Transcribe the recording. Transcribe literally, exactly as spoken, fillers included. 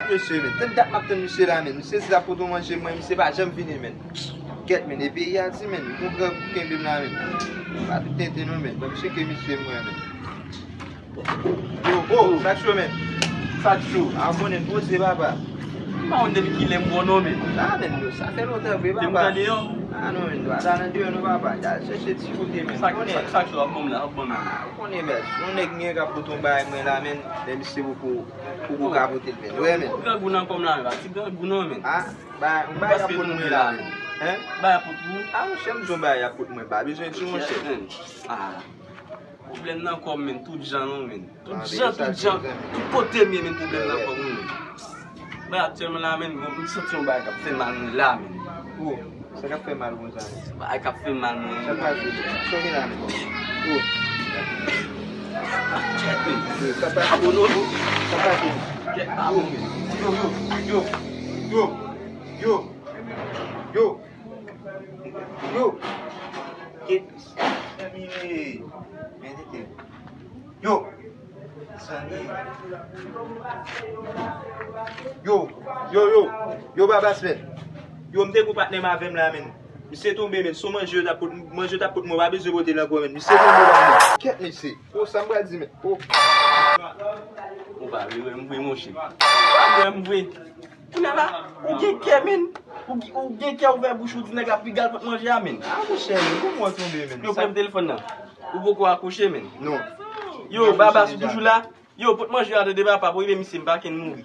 Mesye, men, tann dat m ap tann misye la, men. Misye di l ap pote yon manje mwen, misye pa janm vini, men. Kèt, men, e peyi a di, men, li konprann pou kenbe m la, men. Pa tout tenten non, men. Ban misye ke misye mwen, men. Yo, oh, sa k cho, men. Sa k cho? A, konnen, poze, papa. M pa konn depi kilè m wè w non, men. A, men, yo, sa fè lontan vre, papa. Depi w tande yon? A, non, men, pa ta nan deyò non, papa. Al chèche ti kote, men. Sa k, sa k cho, ap ban m la, ap ban m la. A, ou konnen, bèl. Yon nèg gen k ap pote yon bagay mwen la, men. Lè misye poko, poko ka pote l, men. Wè, men. Ou grangou nan kò m la, men, pa ti grangou non, men. A, ba, yon bagay y ap pote mwen la, men. Hen? Bagay y ap pote pou? A, monchè, m di yon bagay y ap pote mwen. Pa bezwen di, monchè. A. Pwoblèm nan kò m, men, tout jan non, men. Tout jan, tout jan, tout kote m ye, men, pwoblèm nan kò m, men. Men aktyèlman la, men, m santi yon bagay k ap fè mal mwen la, men. Oh, sa k ap fè mal konsa, men? Bagay k ap fè mal mwen. Sa pase? Sa w gen la, men? Oh. Kèt, men. Sa pase? Sa pase? Kèt, pa bon, men. Yo, yo, yo, yo, yo, yo, yo. Kèt. Mezanmi, men tete. Yo. Zanmi. Yo, yo, yo. Yo, Babas, men. Yo, m te gon patnè m avè m la, men. Misye tonbe, men. Se yon manje yo t ap pot, manje yo t ap pot mwen, pa bezwen pote l ankò, men. Misye tonbe la, men. Kèt, mesye. Oh, sa m pral di, men. Oh. Ou pa vle wè m vre, monchè. Ou pa vle wè m vre. Kounye a la, ou gen kè, men. Ou, ou gen kè ouvè bouch ou di nèg la piga l pot manje a, men. A, monchè, men, kòman w tonbe, men? Yo, pran telefòn nan. Ou poko akouche, men. Non. Yo, Babas, ou toujou la? Yo, pot manje a, tande papa, pou rive misye, m pa ken mouri.